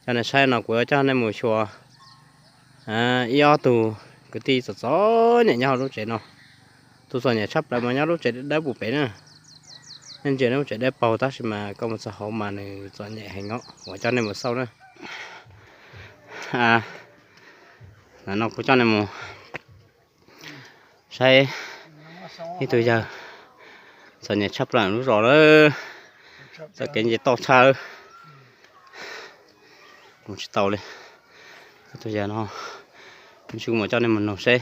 Cov nej saib no kuv yuav coj nej mus xyuas ib ob tug kwv tij txom txom nyem nyob hauv lub tsev no. Tus txom nyem tshaj plaws mas nyob lub tsev dawb pem na. Nej ntsia lub tsev dawb paug tab sis mas koj mus txog hauv mas nws txom nyem heev os. Kuv coj nej mus xauj na. Ntawm no kuv coj nej mus saib ib tug yawg txom nyem tshaj plaws lub zos lawm. Txoj kev nce toj tshaj lawm. Mus tsis tau li. Ib tug yawg no, mus coj nej mus nug seb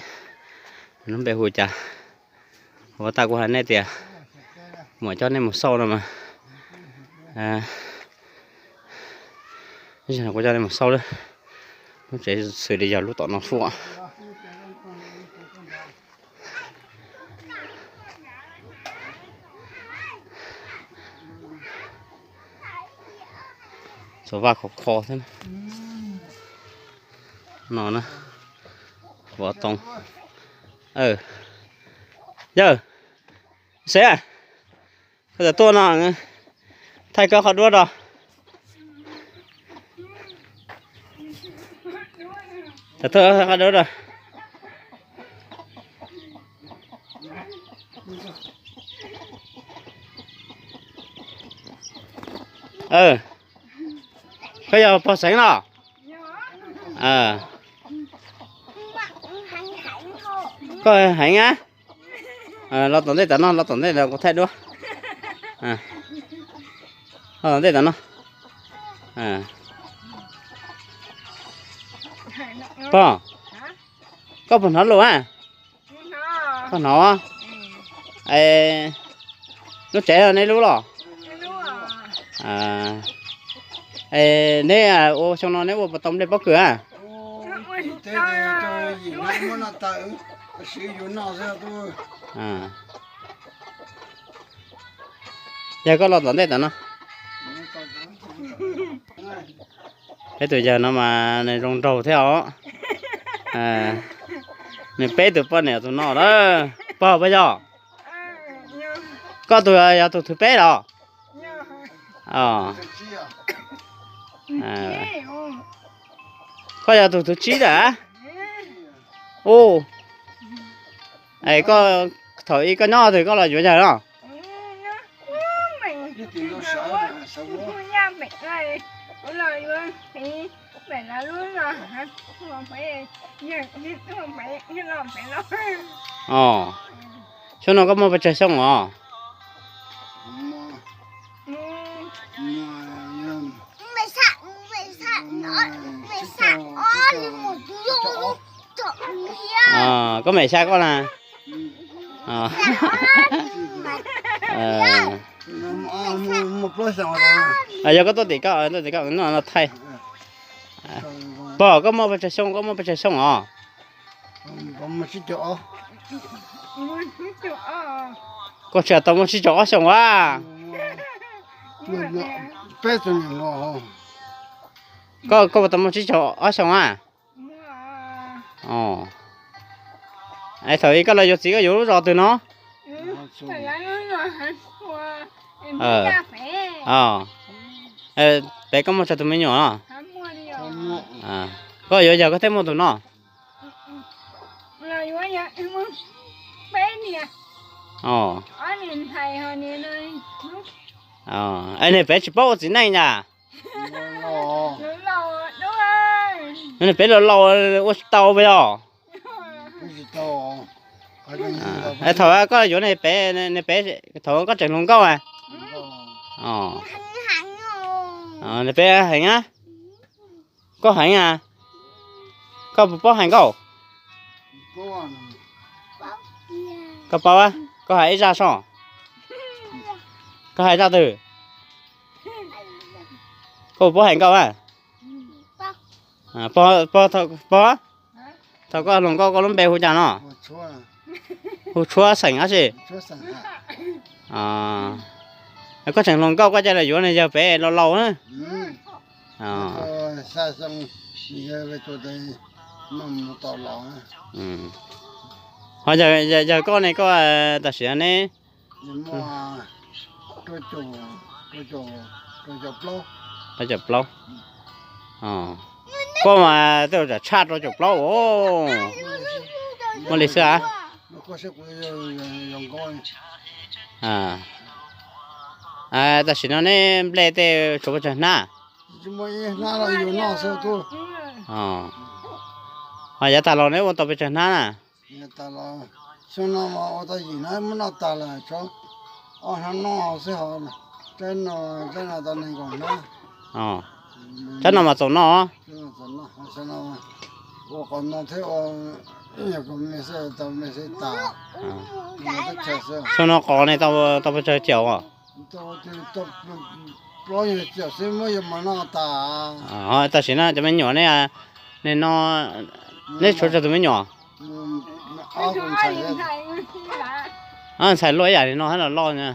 nws lub npe hu cas. Ua tag kuv hais nej tias mus coj nej mus xauj no mas, kuv coj nej mus xauj lawm. Lub tsev xws li yog lub tom no suab. Txawm vaj khov kho thiab no na. Vov toov. Yawg, seb, koj tawm tuaj no, thaij koj qhov duab rau. Tawm tuaj qhov duab rau. Koj yog pog xeev los? Koj heev a. Los tom ntej tas no, los tom ntej kuv thaij duab. Los tom ntej tas no. Pog, koj puas hnov lus a? Koj hnov. Lub tsev no neb lub los? Neb ua xyoo no neb ua puas tau nplej pob kws a? Yog koj los tom ntej tas no. Peb tus yawg no mas nws zoo nraug thiab os. Nws peb tus poj niam tus no lawm. Pog, puas yog? Koj tus yog tus thib peb los? Koj yog tus thib tsib lawm. Ua, koj, thaum ub koj nyob twg koj los yuav yawg no? Xyoo no koj muaj pes tsawg xyoo os? Koj mem xya koj na? Yog koj tuaj tim koj, tuaj tim koj no thaij. Pog, koj muaj pes tsawg xyoo, koj muaj pes tsawg xyoo os? Koj tsis tau muaj tsib caug ob xyoo a? Koj, koj puas tau muaj tsib caug ob xyoo a? Es thaum ub koj los yuav txiv koj yuav lub zos twg no? Pem koj muaj tsawg tus me nyuam no? Koj yuav yawg koj thiaj muaj tus no? Es niag pem tsis paub ua txiv neej na? Niag pem laus laus ua tsis tau puas yog? Thaum koj yuav niag pem, niag pem thaum koj tseem hluas nkauj a? Niag pem heev a? Koj heev a? Koj puas paub hais nkauj? Koj paub a? Koj hais ib zaj soj. Koj hais zaj twg? Koj puas paub hais nkauj a? Pog, pog, thaum koj hluas nkauj koj lub npe hu cas no? Hu Tshuab xeem dab tsi? Koj tseem hluas nkauj koj cia li yuav niag yawg pem laus laus na. Ho yawg koj ne, koj tam sim ne? Rau caum plaub. Koj mas tej zaum tshaj rau caum plaub os. Muaj li xwb a. Tam sim no neb nplej tej tshuav pes tsawg hnab? Ho yav tag los neb ua tau pes tsawg hnab na? Xyoo no mas ua tau yim hnab muab noj tas lawm, tshuav ob hnab noj xwb ho. Tsab no, tsab no tau nees nkaum hnab. Tsab no mas txaus noj. Ua qos no thiab ua nyuag kua me xwb tau me xwb tas. Xyoo no qos ne tau pes tsawg ciam os? Plaub caug xwb muab yuav mas noj tas. Tam sim no cov me nyuam ne, nej no, neb tshuav tsawg tus me nyuam? Ntxhais luaj ib yam li no thiab los loj na.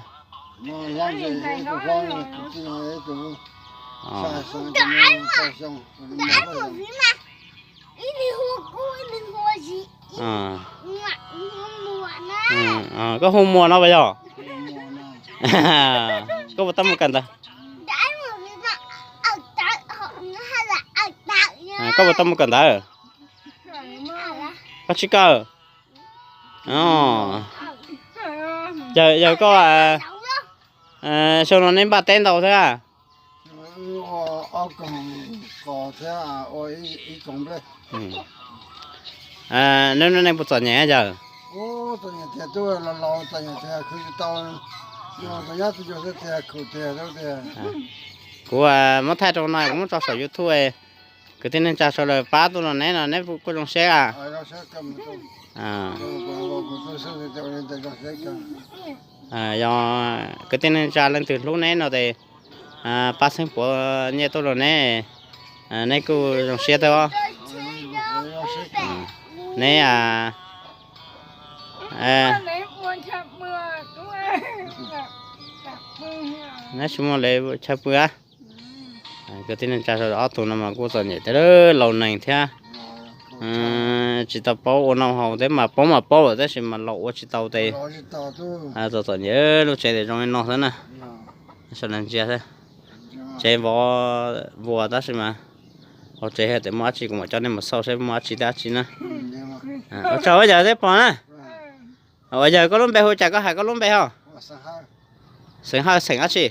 Koj hu Muas no puas yog? Koj puas tau mus kawm ntawv? Koj puas tau mus kawm ntawv? Koj tsis kawm? Yawg koj, xyoo no neb npaj teb ntau thiab? Neb nej puas txom nyem yawg? Kuv muab thaij rau no kuv muab tso saum YouTube, kwv tij neej tsa sawv daws pab tuaj los neb no neb kuj zoo siab a. Yog kwv tij neej tsa leej twg hlub neb no ces pab xeeb puav nyiaj tuaj rau neb, neb kuj zoo siab thiab os. Neb, neb tsis muaj lawv chaw pw a. Kwv tij neej tsa sawv daws ob tug no mas kuj txom nyem thiab, laus neeg thiab, tsis tau paub ua noj haus thiab, mas paub mas paub lawm tab sis mas laus ua tsis tau ces txom txom nyem. Lub tsev tias zoo li no xwb na, sawv daws ntsia xwb. Tsev vov vuas tab sis mas hauv tsev hais tias muaj dab tsi kuv mam coj nej mus xauj saib muaj dab tsi thiab dab tsi na. Ua tsaug yawg thiab pog na. Ua yawg koj lub npe hu cas koj hais koj lub npe ho? Xeem Hawj xeem dab tsi?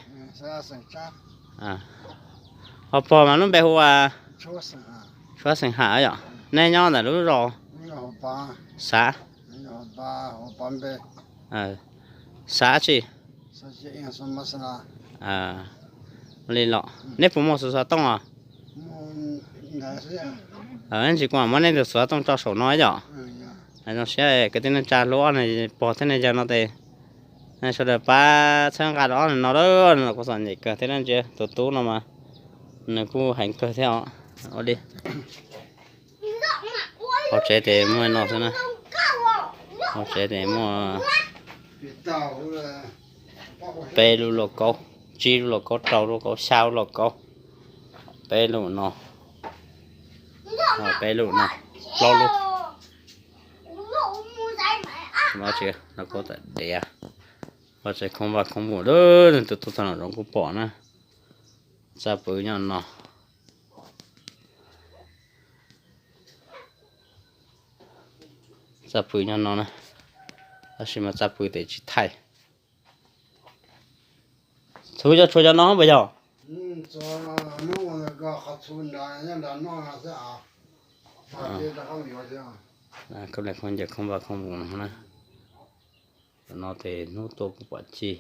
Ho pog mas lub npe hu ua Tshuab Xeem Ham yom. Nej nyob ntawm lub zos? Xav, xav dab tsi? Li los neb puas muaj xuv xov tooj os? Ntsis kuv mam muab nej tus xuv xov tooj tso saum no yom. Zoo siab kwv tij neej tsa hlub ob niag pog thiab niag yawg no ces sawv daws pab txhawb nqa rau ob niag no lawm, kuv txom nyem kawg thiab ntsia tus tub no mas nws kuj heev kawg thiab os. Ua li hauv tsev ces muaj no xwb na. Hauv tsev ces muaj peb lub lauj kaub, tsib lub lauj kaub, rau lub lauj kaub, xya lub lauj kaub, peb lub no, peb lub no, plaub lub. Lauj kaub tam diav, hauv tsev khoob vaj khoob vus lawm, tus tub txog no zoo kuj pom na. Txaj pw nyob no. Txaj pw nyob no na, tab sis mas txaj pw tes tsis thaij. Txhuv cov tshuav cov no puas yog? Khoob vaj khoob vus no na. Tam no tes hnub tuaj kuj pom ci.